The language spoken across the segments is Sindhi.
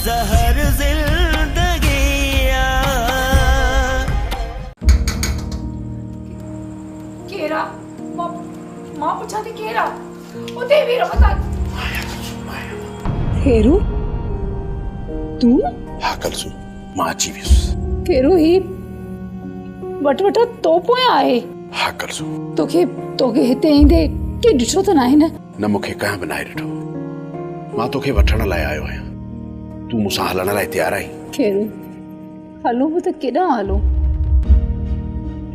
زهر زندگي آ. ڪير آ؟ مان مان پڇان ٿي ڪير آ؟ اتي وير متان. ڦيرو تون؟ ها ڪلثوم مان اچي ويس. ڦيرو هي وٽ وٽا تو پويان آهي. ها ڪلثوم. توکي توکي هتي ايندي ڪنهن ڏٺو ته ناهي نه؟ نه مون کي ڪنهن به ناهي ڏٺو. مان توکي وٺڻ لاء آيو آهيان. تون مون سان هلڻ لاء تيار آهين؟ خيرو، هلون به ته ڪيڏانهن هلون؟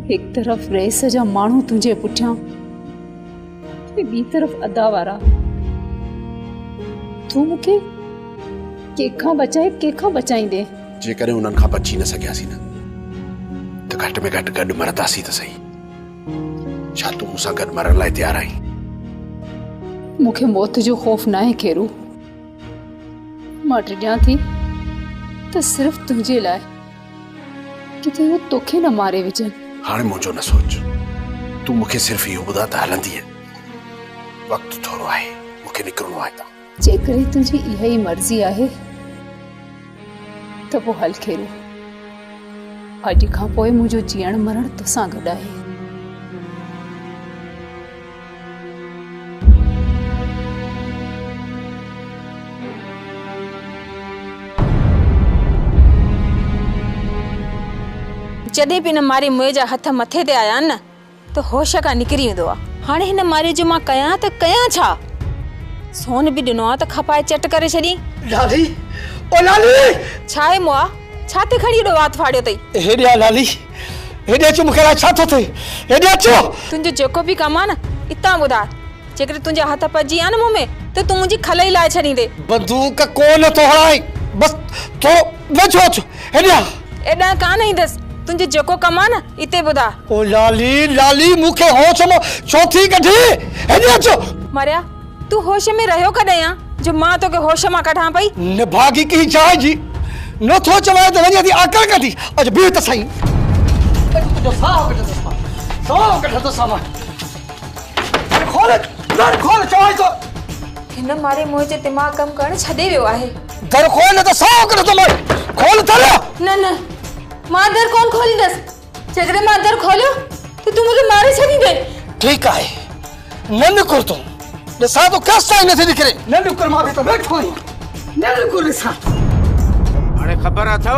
هڪ طرف رئيس جا ماڻهو تنهنجي پٺيان ۽ ٻي طرف ادا وارا. تون مون کي ڪنهن کان بچائي ڪنهن کان بچائيندين؟ جيڪڏهن انهن کان بچي نه سگهياسين نه ته گهٽ ۾ گهٽ گڏ مرنداسين ته سهي. ڇا تون مون سان گڏ مرڻ لاء تيار آهين؟ مون کي موت جو خوف ناهي خيرو. مان ڊڄان ٿي ته صرف تنهنجي لاء ڪٿي هو توکي نه ماري وجهن. هاڻي منهنجو نه سوچ. تون مون کي صرف اهو ٻڌاء ته هلندينء؟ وقت ٿورو آهي، مون کي نڪرڻو آهي هتان. جيڪڏهن تنهنجي اها ئي مرضي آهي ته پوء هل خيرو. اڄ کان پوء منهنجو جيئڻ مرڻ توسان گڏ آهي. جڏهن به هن ماري موئي جا هٿ مٿي تي آيا آهن نه ته هوش کان نڪري ويندو آهي. هاڻي هن ماري جو مان ڪيان ته ڪيان ڇا؟ سون به ڏنو آهي ته کپائي چٽ ڪري ڇڏين. لالي! او لالي! ڇا آهي مئا؟ ڇا تي کڻي ايڏو وات ڦاڙيو اٿئي؟ هيڏي آ لالي! هيڏي اچو مون کي الائي ڇا ٿو ٿئي! هيڏي اچو! تنهنجو جيڪو به ڪم آهي نه اتان ٻڌاء. جيڪڏهن تنهنجا هٿ پئجي ويا نه مون ۾ ته تون منهنجي کل ئي لاهي ڇڏيندين. بندوق ڪو نه ٿو هڻائين. بس ٿورو ويجهو اچ. هيڏي آ. ايڏانهن ڪانه ايندس. تنهنجو جيڪو ڪم آهي نه اتي ٻڌاء. او لالي لالي مون کي هوش مان ڇو ٿي ڪڍين؟ هيڏي اچ. مريا، تون هوش ۾ رهيو ڪڏهن آن جو مان توکي هوش مان ڪڍان پئي؟ نڀاڳي ڪنهن جاء جي نه ٿو چوانء ته وڃي ٿي آڪڙ ڪڍي. اچ بيهه ته سهي. اڄ تنهنجو ساهه ڪڍندس مان. ساهه ڪڍندس مان. در کول در کول چوانء ٿو. هن ماري منهنجو دماغ ڪم ڪرڻ ڇڏي ويو آهي. در کول نه ته ساهه ڪڍندومانء. کول در. نه نه مان در ڪونه کوليندس. جيڪڏهن مان در کوليو ته تون مون کي ماري ڇڏيندين. ٺيڪ آهي نه نڪر تون. ڏسان ٿو ڪيستائين نٿي نڪرين. نه نڪر مان به ته ويٺو آهيان. نه نڪر ڏسان ٿو. هاڻي خبر اٿو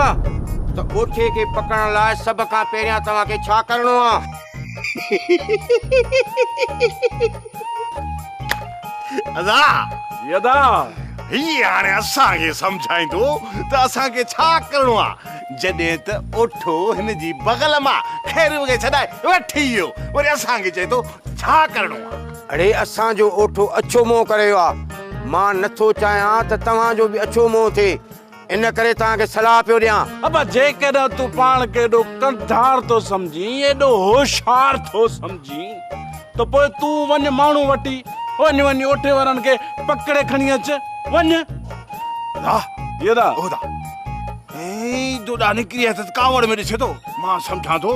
ته اوٺي کي پڪڙڻ لاء سڀ کان پهريان توهان کي ڇا ڪرڻو آ؟ ادا جي ادا. هي هاڻي اسان کي سمجهائيندو ته اسان کي ڇا ڪرڻو آ. جڏهن ته اوٺو هن جي بغل مان خيرو کي ڇڏائي وٺي ويو، وري اسان کي چئي ٿو ڇا ڪرڻو آ. اڙي اسان جو اوٺو اڇو منهن ڪري ويو آ، مان نه ٿو چاهيان ته توهان جو به اڇو منهن ٿئي، ان ڪري توهان کي صلاح پيو ڏيان. ابا جيڪڏهن تون پاڻ کي ايڏو ڪنڌار ٿو سمجهين، ايڏو هوشيار ٿو سمجهين ته پوء تون وڃ ماڻهو وٺي، وڃ وڃي اوٺي وارن کي پڪڙي کڻي اچ، وڃ. ادا، جي ادا. او ادا، هي دوڏا نڪري آيا اٿس ڪاوڙ ۾ ڏسي ٿو، مان سمجهان ٿو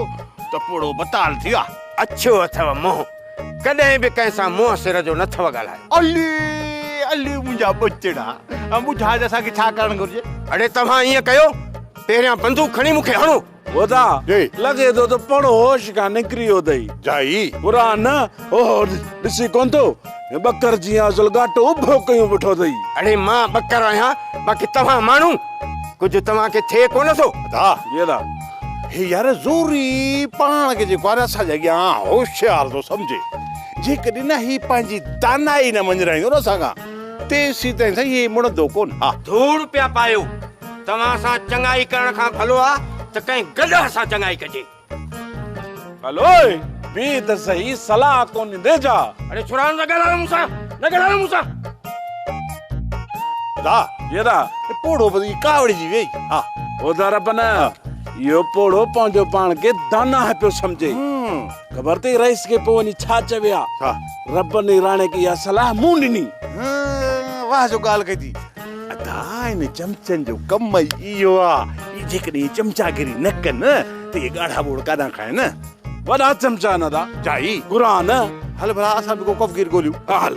ته پوڙهو بتال ٿي ويو آ. اڇو اٿئو منهن، ڪڏهن به ڪنهن سان منهن سر جو نه ٿو ڳالهايو. علي علي منهنجا ٻچڙا، ٻڌاء ته اسان کي ڇا ڪرڻ گهرجي؟ اڙي توهان ائين ڪيو، پهريان بندوق کڻي مون کي هڻو. ادا، لڳي ٿو ته پوڙهو هوش کان نڪري ويو اٿئي. جائي. قرآن، اوهو ڏسين ڪونه ٿو، ٻڪر جيان اصل ڳاٽو اڀو ڪيون بيٺو اٿئي. اڙي مان ٻڪر آهيان، باقي توهان ماڻهو، ڪجهه توهان کي ٿئي ڪونه ٿو. ادا. جي ادا. هي يار زوري پاڻ کي جيڪو آهي نه اسان جي اڳيان هوشيار ٿو سمجهي. جيڪڏهن نه هي پنهنجي دانائي نه مڃرائيندو نه اسان کان، تيسيتائين سائين هي مڙندو ڪونه. ها. ڌوڙ پيا پايو. توهان سان چڱائي ڪرڻ کان ڀلو آ ته ڪنهن گڏهه سان چڱائي ڪجي. هل اوئي بيهه ته سهي صلاح ڪونه ڏيندين ڇا؟ اڙي ڇورا نه ڳالهايو مون سان نه ڳالهايو مون سان. ادا جي ادا. هي پوڙهو به ڪاوڙجي ويئي ها. ادا رب نه اهو پوڙهو پنهنجو پاڻ کي داناهه پيو سمجهي. خبر اٿئي رئيس کي پوء وڃي ڇا چوي ها؟ ڇا؟ ربن راڻي کي اها صلاح مون ڏني. واهه جو ڳالهه ڪئي ٿي. ادا ان چمچن جو ڪم ئي اهو آ، اهي جيڪڏهن اهي چمچاگيري نه ڪن ته اهي ڳاڙها ٻوڙ ڪاڏانهن کائن. وڏا چمچا آهن ادا. چائي. قرآن. هل ڀلا اسان به ڪو ڪفگير ڳوليون. ها هل.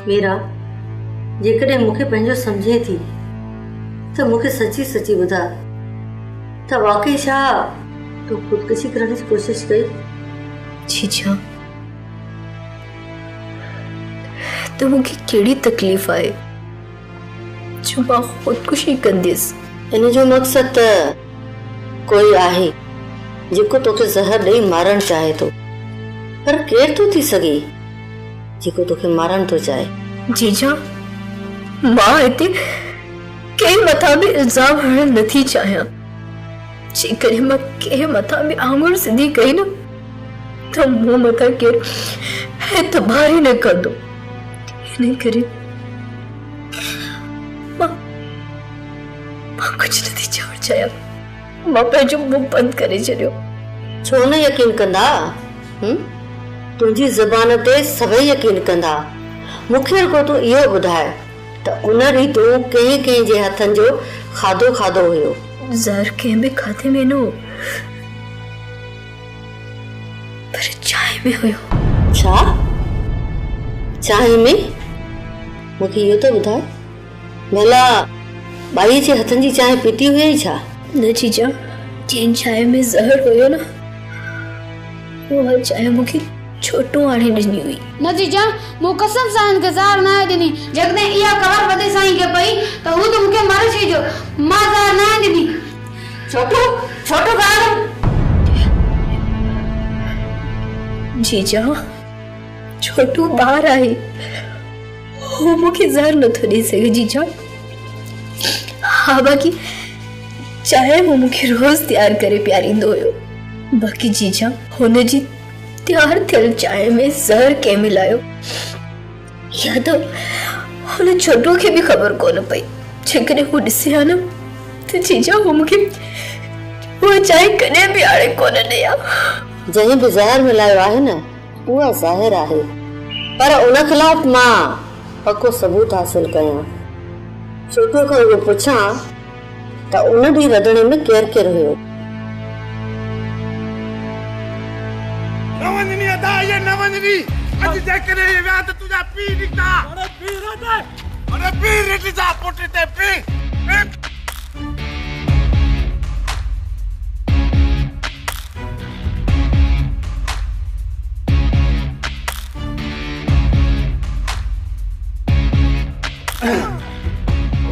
ميرا، جيڪڏهن مون کي پنهنجو سمجهين ٿي ته مون کي سچي سچي ٻڌاء ته واقعي ڇا تو خودڪشي ڪرڻ جي ڪوشش ڪئي؟ جيجا، ته مون کي ڪهڙي تڪليف آهي جو مان خودڪشي ڪنديس. ان جو مقصد ته ڪوئي آهي جيڪو توکي زهر ڏئي مارڻ چاهي ٿو. پر ڪير ٿو ٿي سگهي جيڪو توکي مارڻ ٿو چاهي؟ جيجا، مان هتي ڪنهن مٿان به الزام هڻڻ نٿي چاهيان. جيڪڏهن مان ڪنهن مٿان به آڱر سڌي ڪئي نه ته مون مٿان ڪير اعتبار ئي نه ڪندو. ان ڪري مان مان ڪجهه نٿي چوڻ چاهيان. مان پنهنجو منهن بند ڪري ڇڏيو. ڇو نه يقين ڪندا؟ هم؟ تنهنجي زبان تي سڀئي يقين ڪندا. مون کي رڳو تون اهو ٻڌاء ته ان ڏينهن تون ڪنهن ڪنهن جي هٿن جو کاڌو کاڌو هيو؟ زهر ڪنهن به کاڌي ۾ نه هو، پر چانهه ۾ هيو. ڇا؟ چانهه ۾؟ مون کي اهو ته ٻڌاء، ڀلا ٻائيء جي هٿن جي چانهه پيتي هيئي ڇا؟ نه جيجا، جنهن چانهه ۾ زهر هيو نه، اها چانهه مون کي ڇوٽو آڻي ڏني هئي. نه جيجا، مون قسم سان هن کي زهر ناهي ڏني. جيڪڏهن اها خبر وڏي سائين کي پئي ته هو ته مون کي ماري ڇڏيندو. مان زهر ناهي ڏني. ڇوٽو، ڇوٽو ڳالهه. جيجا، ڇوٽو ٻار آهي. هو مون کي زهر نٿو ڏئي سگهي جيجا. ها باقي چانهه هو مون کي روز تيار ڪري پياريندو هيو. باقي جيجا هن جي تيار ٿيل چانهه ۾ زهر ڪنهن ملايو اها ته هن ڇوٽو کي به خبر ڪونه پئي. جيڪڏهن هو ڏسي ها نه ته جيجا هو مون کي اها چانهه ڪڏهن به آڻي ڪونه ڏئي ها. جنهن به زهر ملايو آهي نه اها ظاهر آهي پر ان خلاف مان پڪو ثبوت حاصل ڪيان. ڇوٽو کان اهو پڇان ته ان ڏينهن رڌڻي ۾ ڪير ڪير هيو. نه وڃني ادا اهي نه وڃني اڄ جيڪڏهن اهي ويا ته تنهنجا پيء نڪتا. اڙي پيء رٽ اڙي پيء رٽ جا پٽ هتي پيء پيء.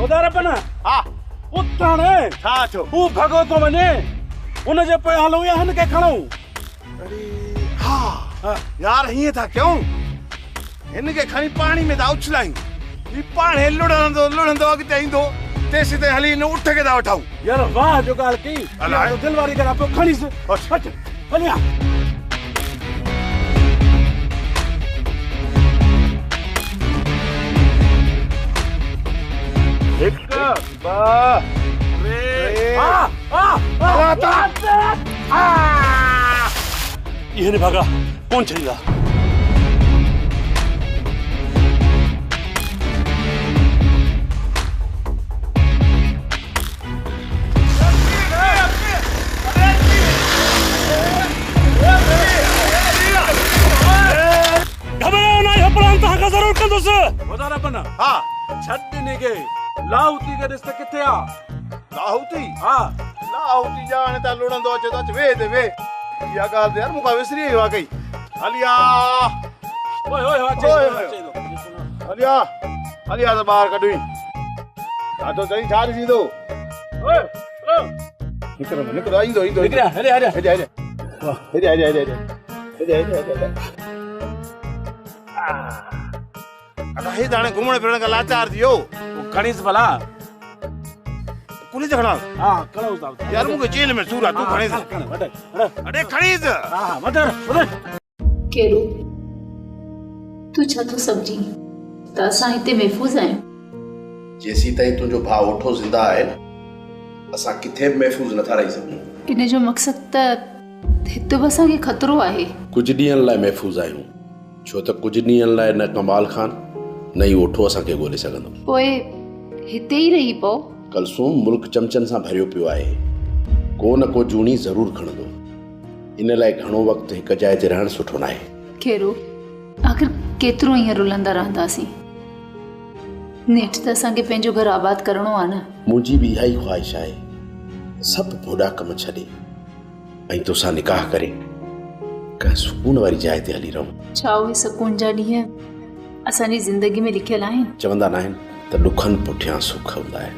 خدا ربنا ها اٿ هاڻي. ڇا ٿيو؟ هو ڀڳو ٿو وڃي. ان جي پويان هلون يا هن کي کڻون؟ اڙي ها يار هيئن ٿا ڪيون. هن کي کڻي پاڻي ۾ ٿا اڇلايون. هي پاڻهي لڙهندو لڙهندو اڳتي ايندو. تيسيتائين هلي هن اٺ کي ٿا وٺون. يار واهه جو ڳالهه ڪئي. الائي. دل واري ڪران پيو کڻيس. اچ هلي آ. هڪ، ٻه، ٽي، اهي نڀاڳا ڪونه ڇڏيندا. گهٻرايو نه اهو پلان توهان کان ضرور ڪندس. خدا ربنا. ها. ڇڏ ڏني کي. لاهوتي کي ڏس ته ڪٿي آ. لاهوتي؟ ها. لاهوتي ڄاڻ ته لڙندو اچي ٿو اچ ويهه هتي ويهه. اها ڳالهه ته يار مون کان وسري وئي واقعي. هلي آ. اوئي اوئي اچي ٿو اچي ٿو. هلي آ. هلي آ ته ٻاهر ڪڍوئي. ڇا ٿو چئين ڇا ڏسين ٿو؟ اوئي اوئي. نڪرندو نڪرندو ايندو ايندو. نڪريا هلي هلي. هيڏي هيڏي. هيڏي هيڏي هيڏي هيڏي. هيڏي هيڏي هيڏي. ادا هي ته هاڻي گهمڻ ڦرڻ کان لاچار ٿي ويو. کڻيس ڀلا. ڪلهي تي کڻانس؟ ها کڻوس ٿا. يار مون کي چيلهه ۾ سور آ تون کڻيس. کڻ وٺ اڙي کڻيس. ها ها وٺ وٺ. ڪهڙو؟ تون ڇا ٿو سمجهين ته اسان هتي محفوظ آهيون؟ جيسيتائين تنهنجو ڀاء اوٺو زنده آهي نه اسان ڪٿي به محفوظ نٿا رهي سگهون. ان جو مقصد ته هت به اسان کي خطرو آهي. ڪجهه ڏينهن لاء محفوظ آهيون ڇو ته ڪجهه ڏينهن لاء نه ڪمال خان نه ئي اوٺو اسان کي ڳولي سگهندو. پوء هتي ئي رهي پئو. ڪلثوم ملڪ چمچن سان ڀريو پيو آهي. ڪو نه ڪو جوڻي ضرور کڻندو. ان لاء گهڻو وقت هڪ جاء تي رهڻ سٺو ناهي. خيرو، آخر ڪيترو ائين رلندا رهنداسين؟ نيٺ ته اسان کي پنهنجو گهر آباد ڪرڻو آ نه. منهنجي به اها ئي خواهش آهي ته سڀ ڀوڏا ڪم ڇڏي ۽ توسان نڪاح ڪري ڪنهن سڪون واري جاء تي هلي رهون. ڇا اهي سڪون جا ڏينهن اسان جي زندگي ۾ لکيل آهن؟ چوندا ناهن ته ڏکن پٺيان سک هوندا آهن.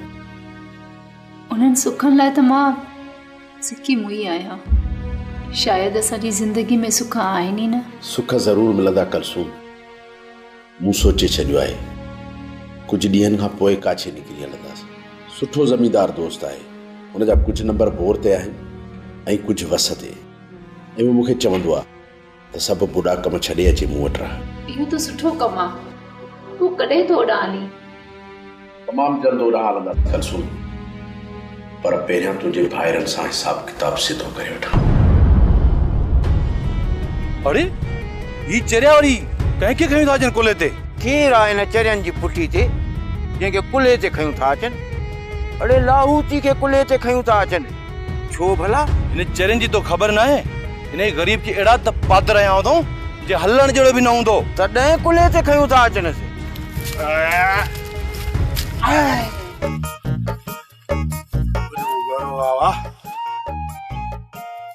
انهن سکن لاء ته مان سڪي موئي آهيان. شايد اسان جي زندگي ۾ سک آهن ئي نه. سک ضرور ملندا ڪلثوم. مون سوچي ڇڏيو آهي. ڪجهه ڏينهن کان پوء ڪاڇي نڪري هلنداسين. سٺو زميندار دوست آهي. هن جا ڪجهه نمبر بور تي آهن ۽ ڪجهه وس تي. ۽ هو مون کي چوندو آهي ته سڀ ٻڏا ڪم ڇڏي اچي مون وٽ رهه. اهو ته سٺو ڪم آ. تون ڪڏهن ٿو اوڏانهن هلين؟ تمام جلد اوڏانهن هلنداسين ڪلثوم. پر پهريان تنهنجي ڀائرن سان حساب ڪتاب سڌو ڪري وٺان. اڙي هي چريا وري ڪنهن کي کنيون ٿا اچن ڪلهي تي؟ ڪير آ هن چرين جي پٺي تي جنهن کي ڪلهي تي کنيون ٿا اچن؟ اڙي لاهوتي کي ڪلهي تي کنيون ٿا اچن ڇو ڀلا؟ هن چرين جي توکي خبر ناهي؟ انهيء غريب کي اهڙا ته پادر هنيا اٿئون جي هلڻ جهڙو به نه هوندو. تڏهن ڪلهي تي کنيون ٿا اچنس.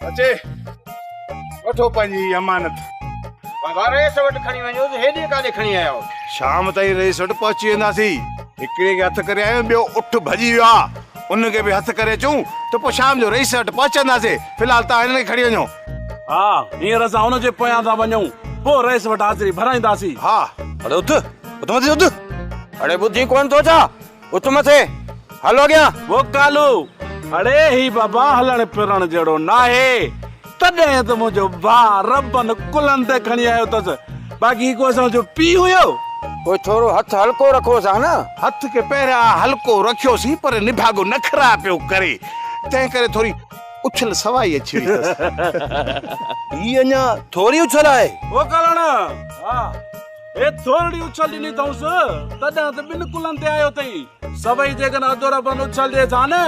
اچي وٺو پنهنجي هي امانت. بابا رئيس وٽ کڻي وڃوس، هيڏي ڪاڏي کڻي آيا آهيو؟ شام تائين رئيس وٽ پهچي وينداسين. هڪڙي کي هٿ ڪري آيا آهيون، ٻيو اٺ ڀڄي ويو آهي، ان کي به هٿ ڪري اچون ته پوء شام جو رئيس وٽ پهچنداسين. في الحال توهان هنن کي کڻي وڃو. ها، هينئر اسان هن جي پويان ٿا وڃون، پوء رئيس وٽ حاضري ڀرائينداسين. ها. اڙي اٿ، اٿ مٿي اٿ. اڙي ٻڌين ڪونه ٿو ڇا؟ اٿ مٿي، هل اڳيان. وو ڪالو، اڙي هي بابا هلڻ ڦرڻ جهڙو ناهي، تڏهن ته منهنجو ڀاء ربن ڪلهن تي کڻي آيو اٿس، باقي هي ڪو اسان جو پيء هيو. پوء ٿورو هٿ هلڪو رکوس ها نه. هٿ کي پهريان هلڪو رکيوسين پر نڀاڳو نخرا پيو ڪري، تنهن ڪري ٿوري اڇل سوائي اچي وئي اٿس. هي اڃا ٿوري اڇل آهي. وو ڪالڻ، ها. هي ٿورڙي اڇل ڏني اٿئونس، تڏهن ته ٻن ڪلهن تي آيو اٿئي. سڀئي جيڪڏهن اڌ ربن اڇل ڏئي ٿا نه،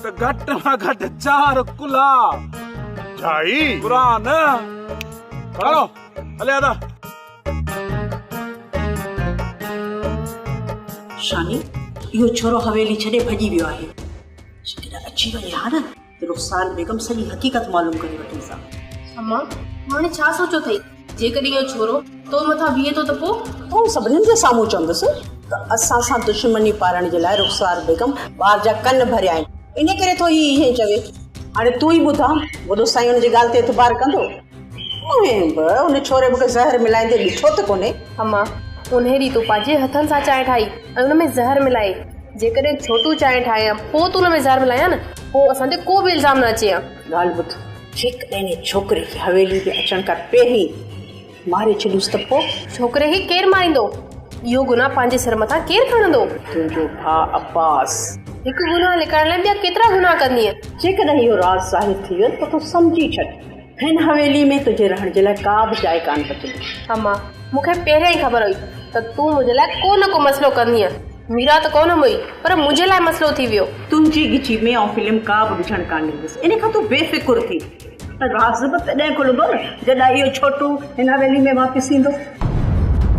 ته گهٽ مان گهٽ چار ڪلها. جائي. قرآن. کڻو، هلي ادا. شاني، اهو ڇورو حويلي ڇڏي ڀڄي ويو آهي. جيڪڏهن اچي وڃي ها نه، ته رخسار بيگم سڄي حقيقت معلوم ڪري وٺيس ها. اما، هاڻي ڇا سوچيو اٿئي؟ جيڪڏهن اهو ڇورو تو مٿان بيهي ٿو ته پوء؟ آئون سڀني جي سامهون چوندس ته اسان سان دشمني پارڻ جي لاء رخسار بيگم ٻار جا ڪن ڀريا آهن، انهي ڪري ٿو هي ائين چوي. هاڻي تون ئي ٻڌاء، وڏو سائين ان جي ڳالهه تي اعتبار ڪندو؟ هونئن به ان ڇوري مون کي زهر ملائيندي ڏٺو ته ڪونهي. اما، انهي ڏينهن تو پنهنجي هٿن سان چانهه ٺاهي ۽ ان ۾ زهر ملائي. جيڪڏهن ڇوٽو چانهه ٺاهي ۽ پوء تون ان ۾ زهر ملائين ها نه، پوء اسان تي ڪو به الزام نه اچي ها. ڳالهه ٻڌ، جيڪڏهن انهي ڇوڪري کي حويلي ۾ اچڻ کان پهرين ماري ڇڏيونس ته پوء؟ ڇوڪري کي ڪير ماريندو؟ اهو گناهه پنهنجي سر مٿان ڪير کڻندو؟ تنهنجو ڀاء عباس. هڪ گناهه لڪائڻ لاء ٻيا ڪيترا گناهه ڪندينء؟ جيڪڏهن اهو راز ظاهر ٿي ويو ته تون سمجهي ڇڏ. هن حويلي ۾ تنهنجي رهڻ جي لاء ڪا به جاء ڪانه بچندي. اما، مون کي پهريان ئي خبر هئي ته تون منهنجي لاء ڪو نه ڪو مسئلو ڪندينء. ميرا ته ڪونه موئي، پر منهنجي لاء مسئلو ٿي ويو. تنهنجي ڳچي ۾ آئون فلم ڪا به وجهڻ ڪانه ڏيندس. ان کان تون بي فڪر ٿي. پر راز به تڏهن کلندو نه جڏهن اهو ڇوٽو هن حويلي ۾ واپس ايندو.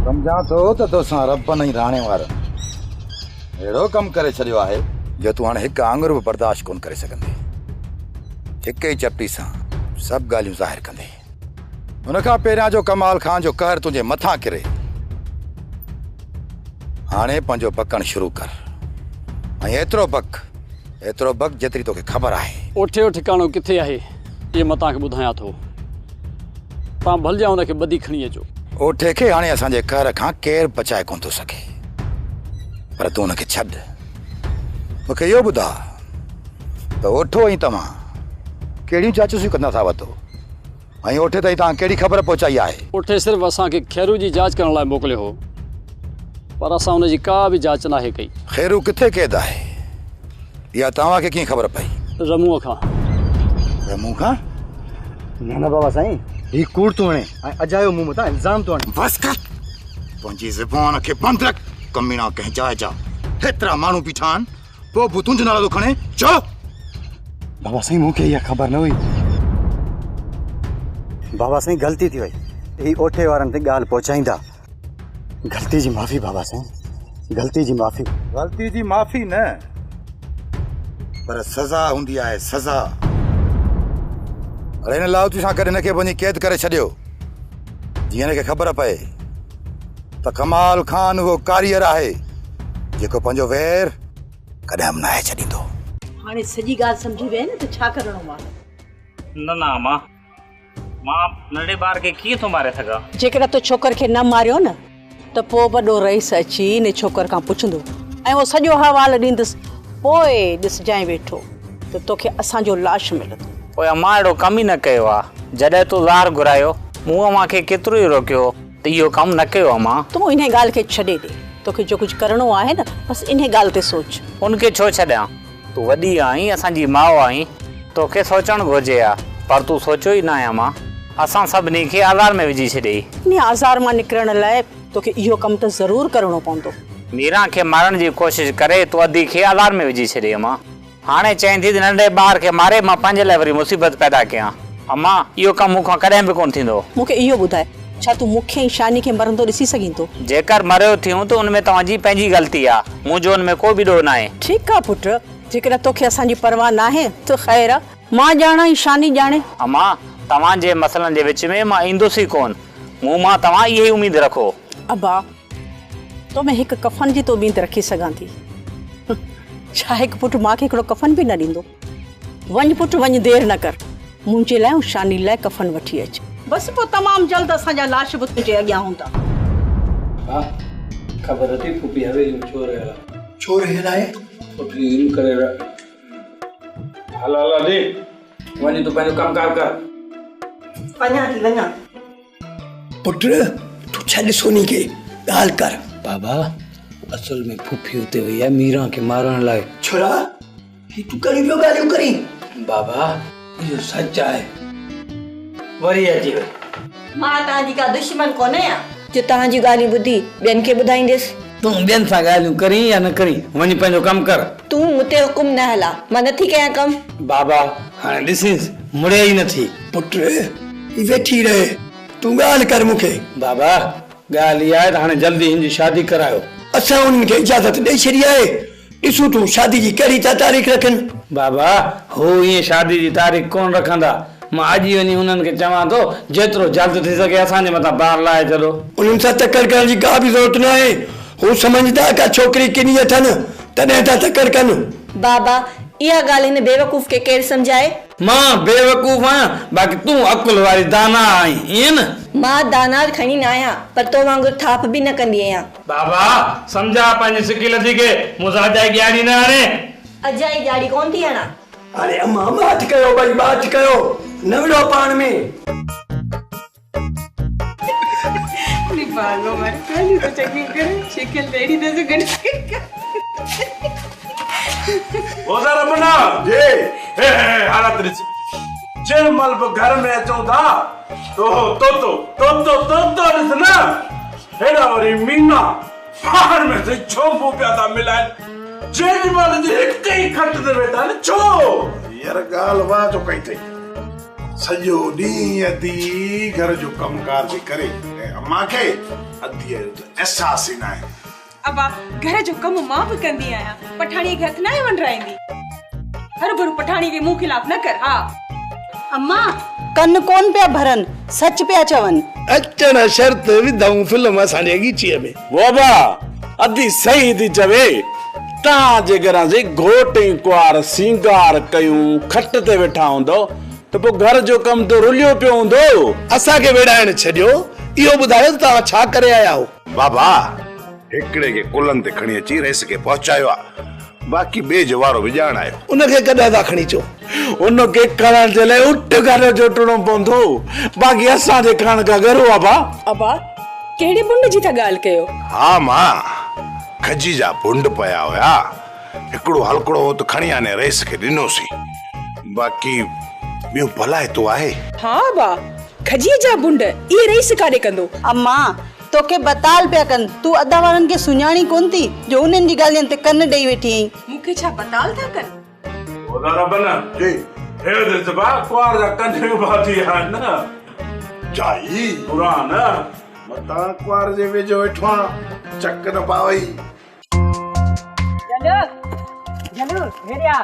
سمجهان ٿو ته توسان ربن ۽ راڻي وارن اهڙو ڪم ڪري ڇڏيو آهي جو تون هاڻي هڪ آڱر به برداشت ڪونه ڪري سگهندين. هڪ ئي چپٽي سان سڀ ڳالهيون ظاهر ڪندي. ان کان پهريان جو ڪمال خان جو قهر تنهنجي مٿان ڪري. هاڻي پنهنجو بڪڻ شروع ڪر ۽ ايترو بڪ، ايترو بڪ جيتري توکي خبر آهي. اوٺي جو ٺڪاڻو ڪٿي آهي، اهو مان توهان کي ٻڌايان ٿو. توهان ڀلجان ان کي ٻڌي کڻي اچو. اوٺي کي هاڻي اسان جي قهر کان ڪير بچائي ڪونه ٿو سگهي. پر تون ان کي ڇڏ. مون کي اهو ٻڌاء ته اوٺو ۽ توهان ڪهڙيون جاچوسيون ڪندا ٿا وتو ۽ اوٺي تائين توهان ڪهڙي خبر پهچائي آهي؟ اوٺي صرف اسان کي خيرو جي جاچ ڪرڻ لاء موڪليو هو، پر اسان ان جي ڪا به جاچ ناهي ڪئي. خيرو ڪٿي قيد آهي؟ اها توهان کي ڪيئن خبر پئي؟ رمونء کان. رمون کان؟ نه نه بابا سائين، هي ڪوڙ ٿو هڻي ۽ اجايو مون مٿان الزام ٿو هڻي. بس ڪر! پنهنجي زبان کي بند رک، ڪميڻا ڪنهن جاء جا هيترا ماڻهو بيٺا آهن، پوء به تنهنجو نالو ٿو کڻي، ڇو؟ بابا سائين مون کي اها خبر نه هئي. بابا سائين غلطي ٿي وئي. هي اوٺي وارن تي ڳالهه پهچائيندا. غلطي جي معافي بابا سائين. ग़लती जी माफ़ी। ग़लती जी माफ़ी न पर सज़ा हूंदी आहे सज़ा। अरे हिन लालची सां गॾु हिनखे वञी क़ैद करे छॾियो जीअं हिनखे ख़बर पए त कमाल खान उहो कारीगर आहे जेको पंहिंजो वैर कॾहिं बि नाहे छॾींदो। हाणे सॼी ॻाल्हि सम्झी विया न त छा करिणो आहे? न न मां, मां नंढे ॿार खे कीअं थो मारे सघां? जेकॾहिं तो छोकर खे न मारियो न त पोइ वॾो रईस अची इन छोकर खां पुछंदो ऐं उहो सॼो हवाल ॾींदुसि, पोइ ॾिसजांइ वेठो त तोखे असांजो लाश मिलंदो। पोइ अम्मा अहिड़ो कमु ई न कयो आहे। जॾहिं तूं ज़ार घुरायो मूं अव्हां खे केतिरो ई रोकियो त इहो कमु न कयो अम्मा। तूं इन ॻाल्हि खे छॾे ॾे, तोखे जो कुझु करिणो आहे न बसि इन ॻाल्हि ते सोच। उनखे छो छॾियां? तूं वॾी आहीं, असांजी माउ आहीं, तोखे सोचणु घुरिजे हा, पर तूं सोचियो ई न आहे अम्मा। असां सभिनी खे आज़ार में विझी छॾियई। इन आज़ार मां निकिरण लाइ तोखे इहो कमु त ज़रूरु करिणो पवंदो। मीरा खे मारण जी कोशिशि करे तूं अधी खे आज़ार में विझी छॾियई अम्मा। हाणे चएं थी त नंढे ॿार खे मारे मां पंहिंजे लाइ वरी मुसीबत पैदा कयां। अम्मा इहो कमु मूंखां कॾहिं बि कोन थींदो। मूंखे इहो ॿुधाए, छा तूं मूंखे ऐं शानी खे मरंदो ॾिसी सघीं थो? जेकर मरियो थियूं त उन में तव्हांजी पंहिंजी ग़लती आहे, मुंहिंजो उन में को बि ॾोह न आहे। ठीकु आहे पुट, जेकॾहिं तोखे असांजी परवाह न आहे त ख़ैर आहे, मां ॼाणां ऐं शानी ॼाणे। अम्मा तव्हांजे मसइलनि जे विच में मां ईंदुसि ई कोन, मूं मां तव्हां इहा ई उमेद रखो। अबा तो मैं हिकु कफन जी त उमेद रखी सघां थी, छा हिकु पुट मूंखे हिकिड़ो कफन बि न ॾींदो? वञ पुट वञ, देरि न कर, मुंहिंजे लाइ ऐं शानी लाइ कफन वठी अच। बसि पोइ तमामु जल्द असांजा लाश बि तुंहिंजे अॻियां हूंदा। हा ख़बर अथई फूफी हवेली में छो रहियल आहे? छो रहियल आहे? फूफी इन करे हल हल ॾे, वञ तूं पंहिंजो कमु कार कर। वञा थी वञा। पुट तूं छॾ सोनी खे, ॻाल्हि कर। बाबा असल में फूफी उते वई आहे मीरा खे मारण लाइ। छोरा ही तूं कहिड़ी पियो ॻाल्हियूं करीं? बाबा इहो सच आहे। वरी अची वई। मां तव्हांजी का दुश्मन कोन आहियां जो तव्हांजी ॻाल्हियूं ॿुधी ॿियनि खे ॿुधाईंदुसि। तूं ॿियनि सां ॻाल्हियूं करीं या न करीं, वञी पंहिंजो कमु कर। तूं मूं ते हुकुम न हला, मां नथी कयां कमु। बाबा हाणे ॾिसींसि मुड़े ई नथी। पुट ही वेठी रहे, तूं ॻाल्हि कर मूंखे। बाबा ॻाल्हि इहा आहे त हाणे जल्दी हिन जी शादी करायो। असां उन्हनि खे इजाज़त ॾेई छॾी आहे, ॾिसूं तूं शादी जी कहिड़ी था तारीख़ रखनि। बाबा हो ईअं शादी जी तारीख़ कोन रखंदा, मां अॼु ई वञी उन्हनि खे चवां थो जेतिरो जल्द थी सघे असांजे मथां बार लाहे छॾो। उन्हनि सां तकड़ करण जी का बि ज़रूरत न आहे, हू सम्झंदा का छोकिरी किनी अथनि तॾहिं था तकड़ कनि। बाबा इहा ॻाल्हि हिन बेवकूफ़ खे केरु सम्झाए? मां बेवकूफ़ आहियां, बाक़ी तूं अकुल वारी दाना आहीं, ईअं न? मां दाना खणी न आहियां, पर तो वांगुरु थाप बि न कंदी आहियां। बाबा सम्झा पंहिंजी सिकी लथी खे, मूंसां अजाई ॻाड़ी न हाणे। अजाई ॻाड़ी कोन थी हणां। अरे अम्मा माठ कयो भई, माठ कयो, न विड़ो पाण में। निभागो मर खाली तो चंगी करे शिकल तेरी दे से गण। ओ ज़रा बना जी हे हे हालत ॾिस, जंहिं महिल बि घर में अचूं था तो तोतो तोतो तोतो ॾिस न, हेॾा वरी मीना पाण में से छोंबू पिया था मिलाइनि, जंहिं महिल जी हिकु ई खट ते वेठा आहिनि। छो यार ॻाल्हि वाह जो कई अथई, सॼो ॾींहुं अधी घर जो कमु कार थी करे ऐं अम्मा खे अधीअ जो त अहसासु ई न आहे। अबा घर जो कमु मां बि कंदी आहियां, पठाणीअ खे हथ न आहे वंडाईंदी। हर भरू पठाणी खे मूं ख़िलाफ़ न कर। हा अम्मा कन कोन पिया भरनि, सच पिया चवनि। अचण शर्त विधऊं फिल्म असांजे ॻिचीअ में। बाबा अधी सही थी चवे, तव्हांजे घरां जे घोट ऐं कुंवार सिंगार कयूं खट ते वेठा हूंदो त पोइ घर जो कमु त रुलियो पियो हूंदो। असांखे विड़ाइण छॾियो, इहो ॿुधायो त तव्हां छा करे आया आहियो? बाबा हिकिड़े खे कुलनि ते खणी अची रईस खे पहुचायो आहे, बाक़ी ॿिए जो वारो बि ॼाण आयो। उनखे कॾहिं था खणी अचो? उनखे खणण जे लाइ उठ घर जोटणो पवंदो, बाक़ी असांजे खणण खां ॻरो आहे भा। अबा कहिड़े बुंड जी था ॻाल्हि कयो? हा मां खजी जा बुंड पिया हुया, हिकिड़ो हलकड़ो हो त खणी आने रईस खे ॾिनोसीं, बाक़ी ॿियो भलाइतो आहे। हा बा खजीअ जा बुंड इहे रईस काॾे कंदो? अम्मा तोखे बताल पिया कनि, तूं अदा वारनि खे सुञाणी कोन थी जो उन्हनि जी ॻाल्हियुनि ते कन ॾेई वेठी आहीं। मूंखे छा बताल था कनि? जी हे ॾिस बा कुंवार जा कन उभा थी विया आहिनि न, जाई पुरान मतां कुंवार जे वेझो वेठो आहियां, चक न पावई, جهلو جهلو هيڏي آ.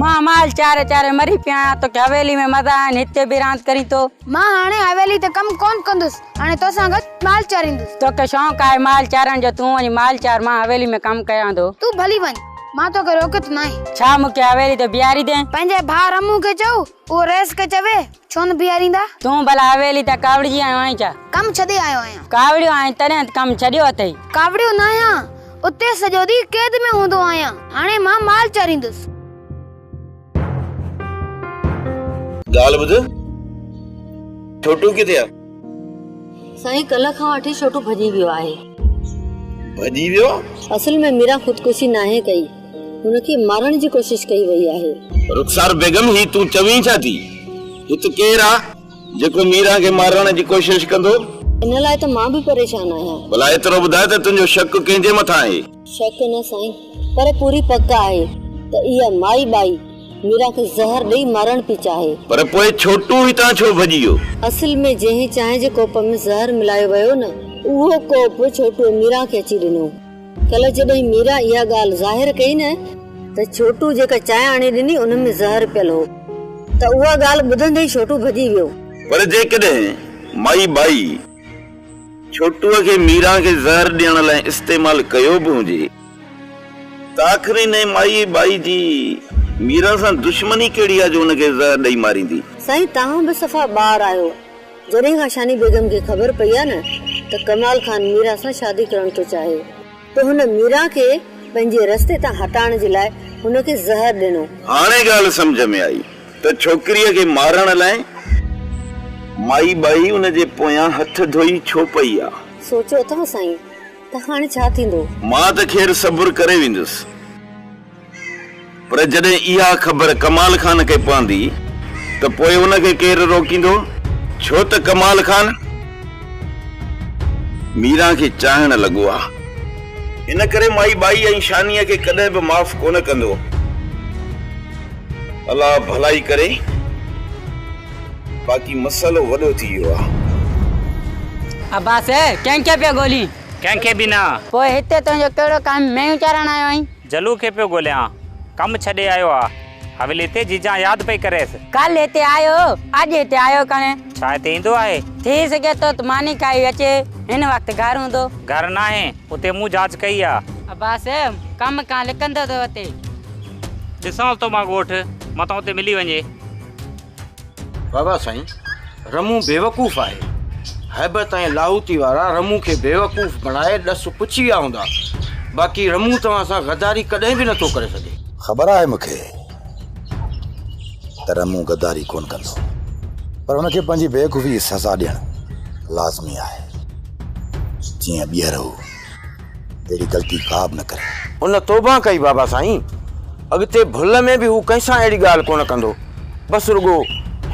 مان مال چاري چاري مري پيو آهيان، توکي حويلي ۾ مزا آهن، هتي به راند ڪرين ٿو. مان هاڻي حويلي تي ڪم ڪونه ڪندس، هاڻي توسان گڏ مال چاريندس. توکي شوق آهي مال چارڻ جو، تون وڃي مال چار، مان حويلي ۾ ڪم ڪيان ٿو. تون ڀلي وڃ، مان توکي روڪيو ته ناهي. ڇا مون کي حويلي تي بيهاريندين؟ پنهنجي ڀاء رمون کي چئو، اهو رئيس کي چوي، ڇو نه بيهاريندا؟ تون ڀلا حويلي تان ڪاوڙجي آيو آهين ڇا؟ ڪم ڇڏي آيو آهيان. ڪاوڙيو آهين تڏهن ته ڪم ڇڏيو اٿئي. ڪاوڙيو ناهيان، اتي سڄو ڏينهن قيد ۾ هوندو آهيان. هاڻي مان مال چاريندس. ڳالهه ٻڌ، ڇوٽو ڪٿي آ؟ سائين ڪلهه کان وٺي ڇوٽو ڀڄي ويو آهي. ڀڄي ويو؟ اصل ۾ ميران خودڪشي ناهي ڪئي، هن کي مارڻ جي ڪوشش ڪئي وئي آهي. رخسار بيگم هي تون چوين ڇا ٿي؟ هت ڪير آ جيڪو ميران کي مارڻ جي ڪوشش ڪندو؟ ان لاء ته مان به پريشان آهيان. ڀلا ايترو ٻڌاء ته تنهنجو شڪ ڪنهن جي مٿان آهي؟ شڪ نه سائين، پر پوري پڪ آهي ته اها مائي ٻائي ميران کي زهر ڏئي مارڻ پئي چاهي. پر پوء ڇوٽو هتان ڇو ڀڄي ويو؟ اصل ۾ جنهن چانهه جي ڪوپ ۾ زهر ملايو ويو نه، اهو ڪوپ ڇوٽوء ميران کي اچي ڏنو. ڪلهه جڏهن ميران اها ڳالهه ظاهر ڪئي نه ته ڇوٽو جيڪا چانهه آڻي ڏني ان ۾ زهر پيل هو ته اها ڳالهه ٻڌندي ئي ڇوٽو ڀڄي ويو. پر جيڪڏهن مائي ٻائي ڇوٽوء کي ميران کي زهر ڏيڻ لاء استعمال ڪيو به هجي ته آخر انهيء مائي ٻائي جي ميران سان دشمني ڪهڙي آ جو ان کي زهر ڏئي ماريندي؟ سائين توهان به صفا ٻار آهيو. جڏهن کان شاني بيگم کي خبر پئي آ نه ته ڪمال خان ميران سان شادي ڪرڻ ٿو چاهي ته هن ميران کي پنهنجي رستي تان هٽائڻ جي لاء هن کي زهر ڏنو. هاڻي ڳالهه سمجهه ۾ آئي ته ڇوڪريء کي مارڻ لاء مائي ٻائي ان جي پويان هٿ ڌوئي ڇو پئي آ. سوچيو اٿو سائين ته هاڻي ڇا ٿيندو؟ مان ته خير صبر ڪري ويندس. پر جڏهن اها خبر ڪمال خان کي پوندي ته پوء ان کي ڪير روڪيندو؟ ڇو ته ڪمال خان ميران کي چاهڻ لڳو آ. ان ڪري مائي ٻائي ۽ شانيء کي ڪڏهن به معاف ڪونه ڪندو. الله ڀلائي ڪري، باقي مسئلو وڏو ٿي ويو آ. عباس، ڪنهن کي پيو ڳولين؟ ڪنهن کي به نه. پوء هتي تنهنجو ڪهڙو ڪم؟ مينهون چارڻ آيو آهين؟ جلو کي پيو ڳوليان. ڪم ڇڏي آيو آ. حويلي تي جيجان ياد پئي ڪريس. ڪالهه هتي آيو هو، اڄ هتي آيو ڪونهي. ڇا هتي ايندو آهي؟ ٿي سگهي ٿو ته ماني کائي اچي. هن وقت گهر هوندو. گهر ناهي، اتي مون جاچ ڪئي آ. عباس، ڪم کان لڪندو ٿو وتي. ڏسانس ٿو مان ڳوٺ، متان اتي ملي وڃي. بابا سائين، رمون بيوقوف آهي. هيبت ۽ لاهوتي وارا رمون کي بيوقوف بڻائي ڏس پڇي ويا هوندا. باقي رمون توهان سان غداري ڪڏهن به نٿو ڪري سگهي. خبر آهي مون کي ته رمون غداري ڪونه ڪندو، پر هن کي پنهنجي بيوقوفي جي سزا ڏيڻ لازمي آهي، جيئن ٻيهر هو اهڙي غلطي ڪا به نه ڪري. هن توبه ڪئي بابا سائين، اڳتي ڀل ۾ به هو ڪنهن سان اهڙي ڳالهه ڪونه ڪندو، بس رڳو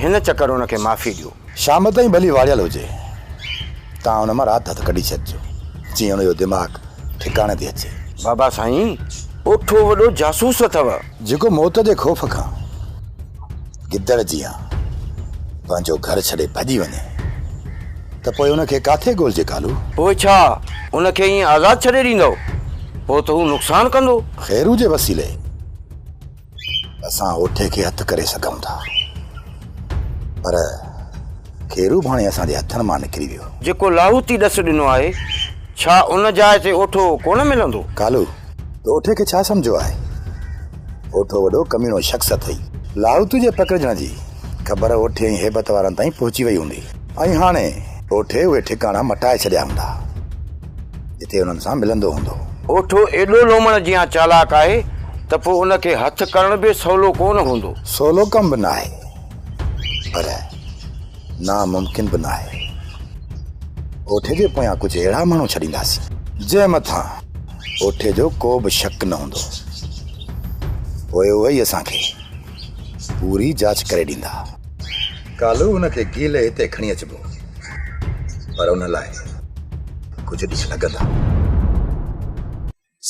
هن چڪر هن کي معافي ڏيو. شام تائين ڀلي واڙيل هجي، توهان ان مان رات هٿ ڪڍي ڇڏجو، جيئن هن جو دماغ ٺڪاڻي تي اچي. بابا سائين، اوٺو وڏو جاسوس اٿو. جيڪو موت جي خوف کان گدڙ جيان پنهنجو گهر ڇڏي ڀڄي وڃي ته پوء ان کي ڪاٿي ڳولجي ڪالو؟ پوء ڇا ان کي ائين آزاد ڇڏي ڏيندؤ؟ پوء ته هو نقصان ڪندو. خيرو جي وسيلي اسان اوٺي کي هٿ ڪري سگهون ٿا، پر خيرو به هاڻي اسان جي هٿن مان نڪري ويو. جيڪو لاهوتي ڏس ڏنو آهي، ڇا ان جاء تي اوٺو ڪونه ملندو؟ ڪالو، تو اوٺي کي ڇا سمجهيو آهي؟ اوٺو وڏو ڪميڻو شخص اٿئي. لاهوتي جي پڪڙجڻ جي خبر اوٺي ۽ هيبت وارن تائين پهچي وئي هوندي ۽ هاڻي اوٺي اهي ٺڪاڻا مٽائي ڇڏيا هوندا، جتي انهن سان ملندو هوندو. اوٺو ايڏو لومڙ جيان چالاڪ آهي ته پوء ان کي هٿ ڪرڻ به سولو ڪونه هوندو. سولو ڪم به ناهي، پر ناممڪن به ناهي. اوٺي جي پويان ڪجهه اهڙا ماڻهو ڇڏينداسين، جنهن مٿان اوٺي جو ڪو به شڪ نه هوندو. پوء اهي ئي اسان کي پوري جاچ ڪري ڏيندا. ڪالهه ان کي گيلي هتي کڻي اچبو، پر ان لاء ڪجهه ڏينهن لڳندا.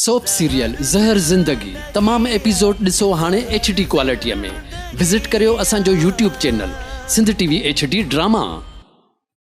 سوپ سيريل زهر زندگي تمام ايپيسوڊ ڏسو هاڻي ايڇ ڊي ڪوالٽي ۾ وزٽ ڪريو اسان جو YouTube channel Sindh T V H D drama.